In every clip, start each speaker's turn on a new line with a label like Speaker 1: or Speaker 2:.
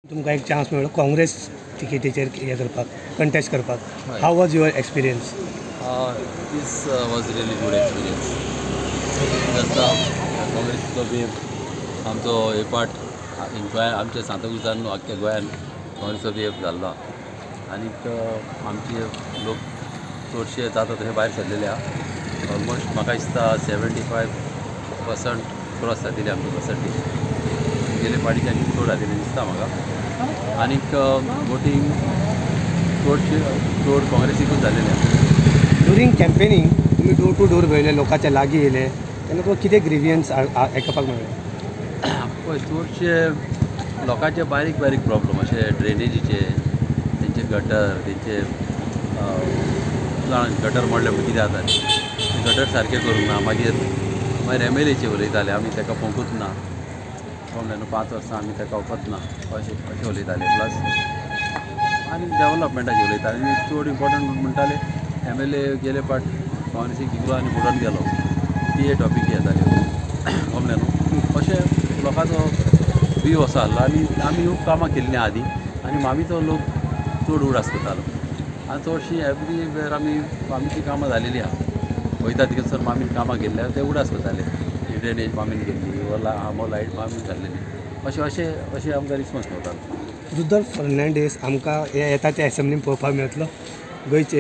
Speaker 1: तुमकां एक चान्स मेळ्ळो काँग्रेस तिकेटीचेर हें करपाक, कंटेस्ट करपाक, how was your experience?
Speaker 2: This was really good experience. काँग्रेसीचो बी आमचो हे पार्ट गोंयान, आमच्या सांताक्रुजान न्हू आख्ख्या गोंयान काँग्रेसीचो बी जाल्लो आनीक आमचे लोक चडशे जाता तशे भायर सरलेले आहा. ऑलमोस्ट म्हाका दिसता 75% क्रॉस जातली आमची पर्संटेज. गेले फाटीच्या आनी चड जातली दिसता म्हाका. आनीक वोटींग चडशे चड काँग्रेसीकूच जालेलें आहा.
Speaker 1: ड्युरींग कॅम्पेनींग तुमी डोर टू डोर भोयले, लोकांच्या लागीं येयले तेन्ना तुका कितें ग्रिवियन्स आयकपाक मेळ्ळें?
Speaker 2: पळय, चडशे लोकांचे बारीक बारीक प्रॉब्लम अशे ड्रेनेजीचे, तेंचे गटर, तेंचे गटर मोडले म्हण कितें जाता तें गटर सारकें करूंक ना. मागीर मागीर एम एल एचे उलयताले, आमी ताका पळोवंकूच ना, कळ्ळें न्हू, 5 वर्सां आमी ताका वखत ना अशें अशें उलयताले. प्लस आनी डेवलपमेंटाचे उलयताले. आनी चड इम्पोर्टंट म्हणटाले एम एल ए गेले पाट काँग्रेसीक जिखलो आनी फुडोन गेलो, ती टॉपीक येताली, कळ्ळें न्हू. अशें लोकांचो व्यू असो आहलो आनी आमी खूब कामां केल्लीं आदीं आनी मामीचो लोक चड उडास करतालो आनी चडशीं एवरी वेर आमी मामीचीं कामां जालेलीं आहा. वयता तिका मामीन कामां केल्ली आहा ते उडास करताले, ड्रेनेज मामीन केल्ली वा आंबो लायट मामीन घातलेली, अशें अशें अशें आमकां रिस्पोन्स मेळटालो.
Speaker 1: रुदोल्फ फर्नांडीस आमकां हे येता ते एसेंब्लीन पळोवपाक मेळटलो, गोंयचे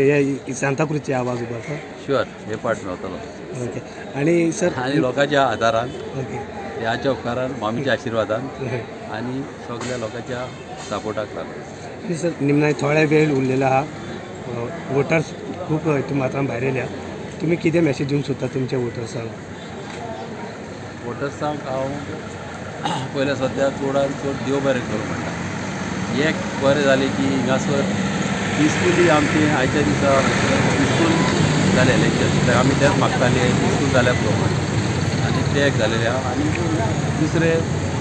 Speaker 1: हे सांताक्रुजचे आवाज उबारपाक?
Speaker 2: शुअर, हे पार्ट मेळटलो.
Speaker 1: ओके. आनी सर,
Speaker 2: आनी लोकांच्या आदारान,
Speaker 1: ओके,
Speaker 2: ह्याच्या उपकारान, मामीच्या आशिर्वादान आनी सगळ्या लोकांच्या सपोर्टाक लागून.
Speaker 1: आनी सर, निमणा थोडे वेळ उरलेलो आहा, वोटर्स खूब मात्रान भायर येयल्या, तुमी कितें मॅसेज दिवंक सोदता तुमच्या वोटर्सांक?
Speaker 2: वोटर्सांक हांव पयलें सद्या चडान चड देव बरें करूं म्हणटा. एक बरें जालें की हिंगासर पिसफुली आमचें आयच्या दिसा पिसफूल जालें इलेक्शन, कित्याक आमी तेंच मागताले, पिसफूल जाल्यार पुरो म्हण, आनी तें एक जालेलें आहा. आनी दुसरें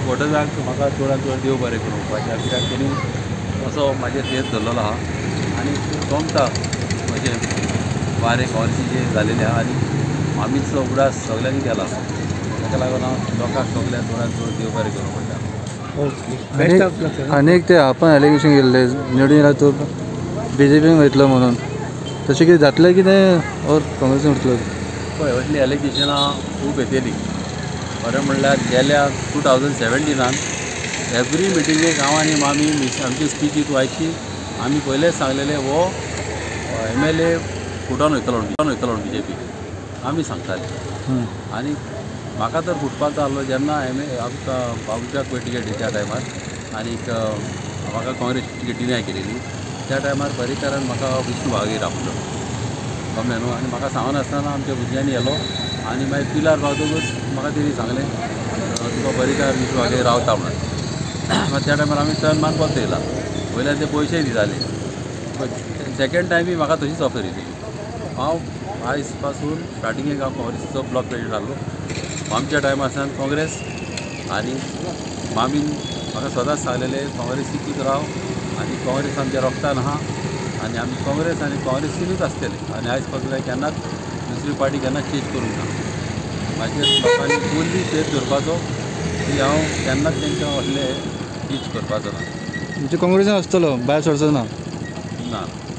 Speaker 2: वोटर्सांक म्हाका चडान चड देव बरें करूं म्हणपाचें, कित्याक तेणी असो म्हाजेर फेस धरलेलो आहा आनी सोमता अशें वारें काँग्रेसीचें जालेलें आहा आनी मामीचो उगडास सगल्यांनी केला, ताका लागून हांव लोकांक सगळ्यांक चडान चड देव बरें करूं म्हणटा.
Speaker 1: Okay, best of luck sir.
Speaker 3: आनी एक ते आपण एलिगेशन केल्ले निवडून येयला तो बीजेपीन वयतलो म्हणून, तशें कितें जातलें कितें ओर काँग्रेसीन उरतलो?
Speaker 2: पळय, असलीं एलिगेशनां खूब येतलीं. खरें म्हणल्यार गेल्या 2017 एवरी मिटिंगेक हांव आनी मामी आमची स्पीच तूं आयकशी, आमी पयलेंच सांगलेलें हो एम एल ए फुटोन वयतलो, फुटोन वयतलो म्हण बीजेपी आमी सांगताले. आनी म्हाका तर फुटपाचो आहलो जेन्ना एम ए आमकां बाबूशाक पळय टिकेट त्या टायमार आनीक म्हाका काँग्रेस टिकेट डिनाय केलेली त्या टायमार पर्रीकारान म्हाका विष्णू बागेर आपलो, कळ्ळें न्हू. आनी म्हाका सांगनासतना आमच्या भुरग्यांनी येलो आनी मागीर पिलार पावतकूच म्हाका तेणी सांगलें तुका पर्रीकार विष्णू बागेर रावता म्हणून. मागीर त्या टायमार आमी टर्न मारून परत येयला, वयल्यान ते पयशेय दिताले. सेकेंड टायमूय म्हाका तशीच ऑफर येयली. हांव आयज पासून स्टार्टिंगेक हांव काँग्रेसीचो ब्लॉक प्रेजिडेंट आहलो. आमच्या टायमार सावन काँग्रेस आनी मामीन म्हाका सदांच सांगलेलें काँग्रेसीकूच राव आनी काँग्रेस आमच्या रोगतान आहा आनी आमी काँग्रेस आनी काँग्रेसीनूच आसतले आनी आयज पासून हांवें केन्नाच दुसरी पार्टी केन्नाच चेंज करूंक ना. म्हाजेर लोकांनी फुल्ली फेथ दवरपाचो की हांव केन्नाच तेंकां असलें चेंज करपाचो ना.
Speaker 3: म्हणजे काँग्रेसान आसतलो, भायर सरचो ना?
Speaker 2: ना.